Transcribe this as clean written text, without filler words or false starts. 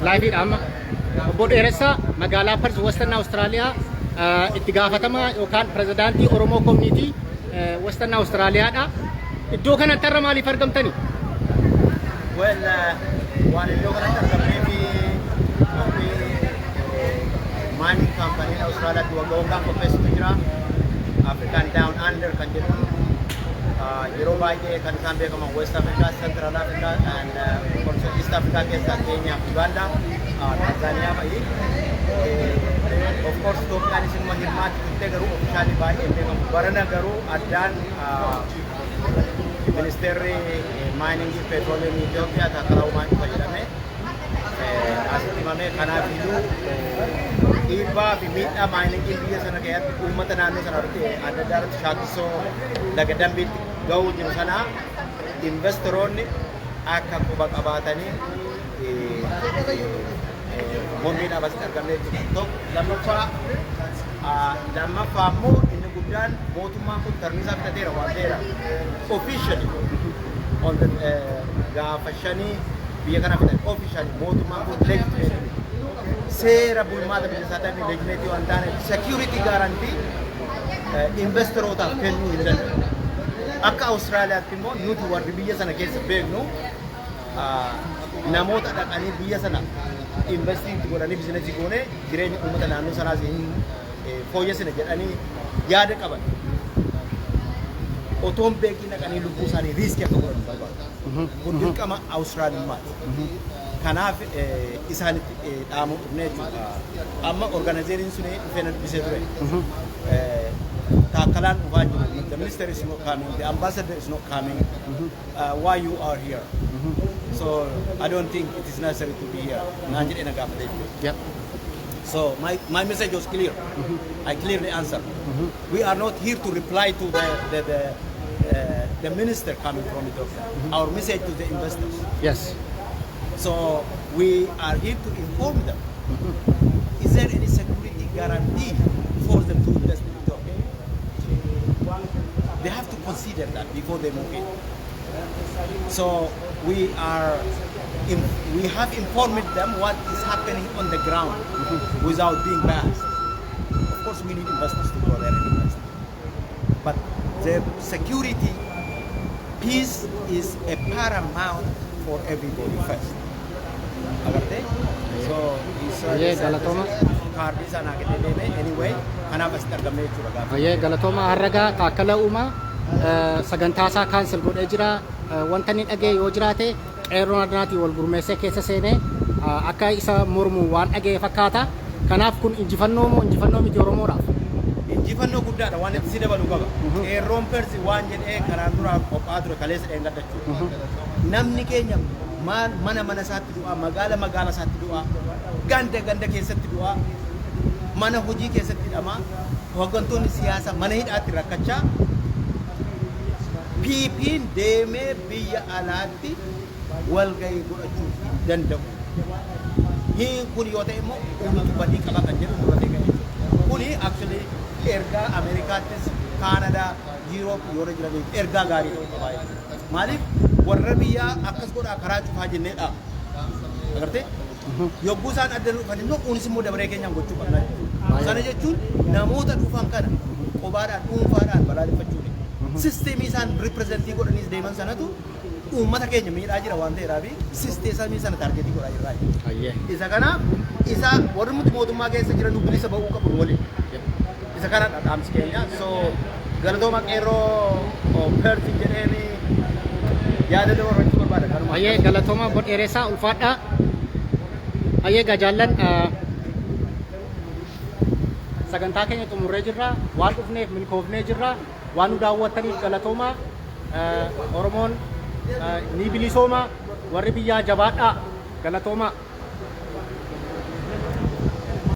Liveiidha amma. Obbo Dheeressaa, magaalaa Perth, Western Australia, itti gaafatamaa yookaan pirezidaantii Oromoo Community Western Australiyaadha. Iddoo kanatti har'a maaliif argamtani? Well, waan iddoo kanatti argamnee fi qophii mining company Austraaliyaatti waggaa waggaan qopheessitu jira. African Down Under kan jedhamu yeroo baay'ee kan isaan beekaman West Africa, Central Africa and also East Africa keessaa Kenya, Uganda, Tanzania fa'i. Of course, Itoophiyaanis immoo hirmaatti turte, garuu officially baay'ee beekamu. Barana garuu addaan ministeerri miningii petroleumii Itoophiyaa Taakkalaa Uumaan dhufa jedhame asitti himame. Kanaaf iyyuu dhiibbaa fi miidhaa miningiin biyya sana keessatti uummata naannoo sana irratti adda addaa irratti Shaakkisoo laga Dambiitti ga'uu jiru sana investoroonni akka quba qabaatanii mormiidhaaf asitti argamne jechuudha. Tokko lammaffaa immoo inni guddaan mootummaan kun termiisaa fitateera waan ta'eera. Officially on the gaafa 5 biyya kana fitan, officially mootummaan kun legitimate seera bulmaata biyya isaa ta'e legitimate waan taaneef security guarantee investorootaaf kennuu hin danda'u. Akka Awustiraaliyaatti immoo nuti warri biyya sana keessa beeknu namoota dhaqanii biyya sana investii godhanii businessii goonee jireenya uummata naannoo sanaas hin fooyyessina jedhanii yaada qaban. Otoon beekiin dhaqanii lubbuu isaanii riskii akka godhan barbaadu. Kun dirqama Awustiraaliyummaati. Kanaaf isaanitti dhaamuu dhufne jechuudha. Amma organizeriin suni dhufee na dubbisee ture. Taakkalaan dhufaa jiru. The minister is not coming. The ambassador is not coming. Why you are here? So I don't think it is necessary to be here. Naan jedhee na gaafate jechuudha. So my message was clear. I clearly answered. We are not here to reply to the minister coming from Ethiopia. Our message to the investors. So we are here to inform them. Is there any security guarantee for them to invest in Ethiopia? They have to consider that before they move in. So we have informed them what is happening on the ground without being biased. Of course, we need investors to go there and invest. But the security, peace is a paramount for everybody first. Agartee? So, Ayyee, galatooma. Kaardii isaa kennee deeme. Anyway, kanaaf asitti argamne jechuudha gaafa. Ayyee, galatooma. Harragaa Taakkala Uumaa sagantaa isaa cancel godhee jira. Wanta inni dhagee yoo jiraate qeerroon adanaatii wal gurmeessee keessa seenee akka isa mormu waan dhagee fakkaata. Kanaaf kun injifannoo moo injifannoo miti Oromoodhaaf? Injifannoo guddaadha, waan itti si dabalu qaba. Qeerroon Perth waan jedhee karaan dura qophaa'aa ture kaleessa dheengadda jechuudha. Namni keenya maal mana mana isaatti du'aa, magaala magaala isaatti du'aa, ganda ganda keessatti du'aa, mana hojii keessatti hidhamaa, hooggantoonni siyaasaa mana hidhaatti rakkachaa, PP'n deemee biyya alaatti walgahii godhachuu hin danda'u. Hin kun yoo ta'e immoo uummatu badii qaba kan jedhu murate kan jechuudha. Kuni actually ergaa Ameerikaattis, Kaanadaa, Yuuroop yoo jiraniif ergaa gaarii ta'uu qaba jechuudha. Maaliif warra biyyaa akkas godhaa karaa cufaa jennee dhaaba. Agartee? Yogguu isaan adda dhufan immoo kunis immoo dabaree keenyaan gochuu qabna jechuudha. Sana jechuun namoota dhufan kana qobaadhaan dhuunfaadhaan balaaleffachuuni. Systemii isaan representii godhaniis deeman sanatu uummata keenya miidhaa jira waan ta'eedhaaf systemii sana targetii godhaa jirra. Isa kanaaf isa warri nuti mootummaa keessa jiran nu bilisa ba'uu qabu nu waliin. Isa kana dhaamsi keenya. So galatooma qeerroo Perth jedheeni yaada dabarfachuu barbaada. Kanuma. Ayyee, galatooma obbo Dheeressaa, ulfaadhaa. Ayyee gajaallan, sagantaa keenya xumurree jirra. Waan dhufneef milkoofnee jirra. Waan nu daawwattaniif galatooma. Oromoon ni bilisooma. Warri biyyaa jabaadhaa. Galatooma.